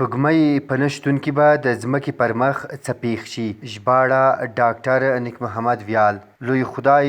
سپوږمۍ په نه شتون کې به د ځمکې پر مخ څه پېښ شي؟ ژباړه، ډاکټر نیک محمد ویال لوی خدای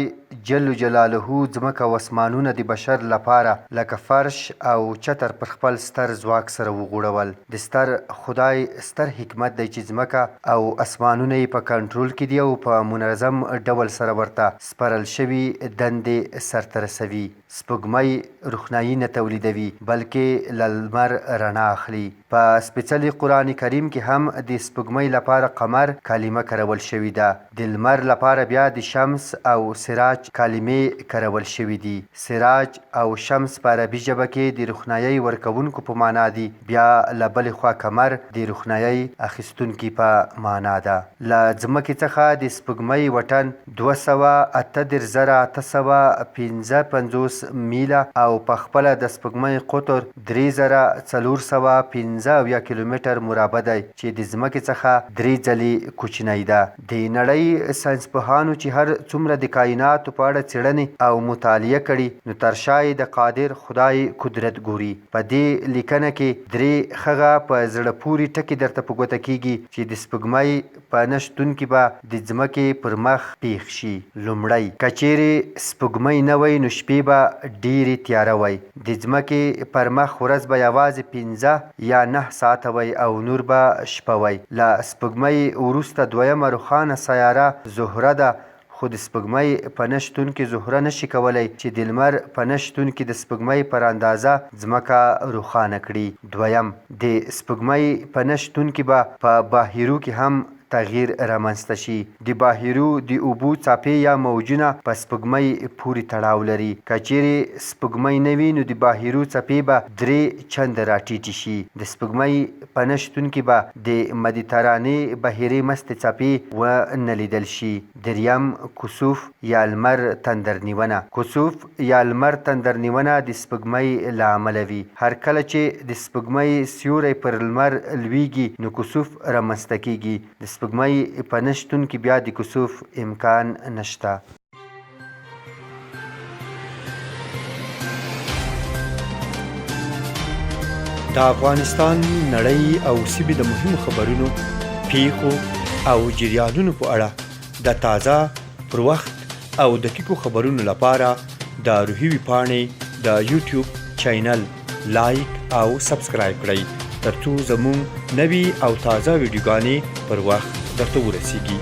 جل جلاله ځمکه او اسمانونه د بشر لپاره لکه فرش او چتر پر خپل ستر ځواک سره وغوړول. د ستر خدای ستر حکمت دی چې ځمکه او اسمانونه یې په کنټرول کې دي او په منظم ډول سره ورته سپارل شوي دندې سرته رسوي. سپوږمۍ روښنايي نه تولیدوي، بلکې له لمر رڼا اخلي. په سپېڅلي قرآن کریم کې هم د سپوږمۍ لپاره قمر کلمه کرول شوې ده. د لمر لپاره بیا د شمس او سراج کلمې کرول شوې دي. سراج او شمس په عربي ژبه کې د روښنايۍ ورکوونکو په مانا دي، بیا له بلې خوا قمر د روښنايۍ اخیستونکي په مانا ده. له ځمکې څخه د سپوږمۍ وټن 238855 میله او په خپله د سپوږمۍ قطر 3475 کیلومتر مربع دی چې د ځمکې څخه درې ځلې کوچنۍ ده. د نړۍ ساینسپوهانو چې هر څومره د کایناتو په اړه څېړنې او مطالعه کړي نو تر شا یې د قادر خدای قدرت ګوري. په دې لیکنه کې درې خغه په زړه پوري ټکي درته په ګوته کیږي چې د سپوږمۍ په نه شتون کې به د ځمکې پر مخ پېښ شي. لومړی، که چېرې سپوږمۍ نه وای نو شپې به ډېرې تیاره وای. د ځمکې پر مخ ورځ به یوازې پنځه یا نهه ساعته وای او نور به شپه وای. له سپوږمۍ وروسته دویمه روښانه سیاره زهره ده خو د سپوږمۍ په نه شتون کې زهره نه شي کولی چې د لمر په نه شتون کې د سپوږمۍ پر اندازه ځمکه روښانه کړي. دویم، د سپوږمۍ په نه شتون کې به په بحیرو کې هم تغییر رامنځته شي. د بحیرو د اوبو څپې یا موجونه په سپوږمۍ پورې تړاو لري. که چیرې سپوږمۍ نه وي نو د بحیرو څپې به درې چنده راټیټې شي. د سپوږمۍ په نه شتون کې به د مدیترانې بحیرې مستې څپې و نه لیدل شي. دریم، کسوف یا لمر تندر نیونه. کسوف یا لمر تندر نیونه د سپوږمۍ له امله وي. هر کله چې د سپوږمۍ سیوری پر لمر لویږي نو کسوف رامنځته کیږي. د سپوږمۍ په نه شتون کې بیا د کسوف امکان نشته. د افغانستان، نړۍ او سیمې د مهمو خبرونو، پیښو او جریانونو په اړه د تازه، پر وخت او دقیقو خبرونو لپاره د روهي ویبپاڼې د یوټیوب چینل لایک او سبسکرایب کړئ ترڅو زموږ نوي او تازه ویډیوګانې پر وخت درته ورسیږي.